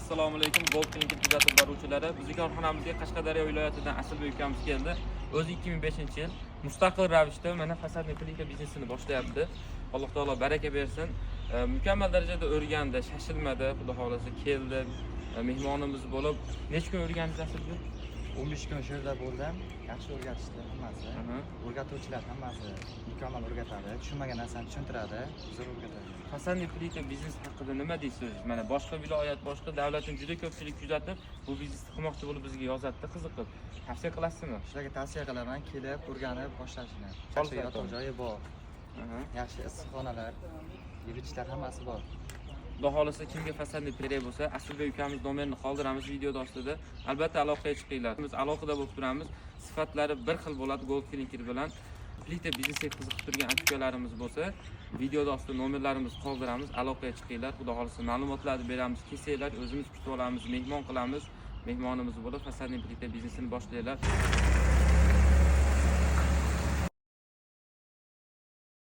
Assalomu alaykum, Gold Klinker kuzatib boruvchilari. Bizni korxonamizga Qashqadaryo viloyatidan Asilbek ukamiz keldi. O'zi 2005-yil mustaqil ravishda mana фасадный plita biznesini boshlayapti. Alloh taolo baraka bersin. Mukammal darajada o'rgandi, shoshilmadi. Xudo xohlasa keldi. Mehmonimiz bo'lib, necha kun o'rgandingiz, Asilbek? 15 kun shu yerda bo'ldim. Yaxshi o'rgatishdi hammasi. O'rgatuvchilar hammasi mukammal o'rgatadi. Tushunmagan narsani tushuntiradi, zo'r o'rgatadi. Фасадный plita biznes haqida nima deysiz? Mana boshqa viloyat, boshqa davlatni juda ko'pchilik kuzatib, bu biznesni qilmoqchi bo'lib bizga yozadi, qiziqib. Tavsiya qilasizmi? Shularga tavsiya qilaman, kelib o'rganib boshlashini. Xolis Yaxshi yotoq aytaman. Joyi bor. Yaxshi issiqxonalar, yeb ichishlar hammasi bor. Xudo xohlasa, kimga фасадный kerak bo'lsa, Asilbek ukamiz nomerini qoldiramiz videoda ostida. Albatta aloqaga chiqinglar. Biz alohida bo'lib turamiz. Sifatlari bir xil bo'ladi Gold Klinker bilan. Plita biznesga qiziqib turgan aka-ukalarimiz bo'lsa, videoda ostida nomerlarimizni qoldiramiz. Aloqaga chiqinglar. Xudo xohlasa ma'lumotlarni beramiz. Kelsanglar, o'zimiz kutib olamiz, mehmon qilamiz. Mehmonimiz bo'lib, фасадный plita biznesini boshlanglar.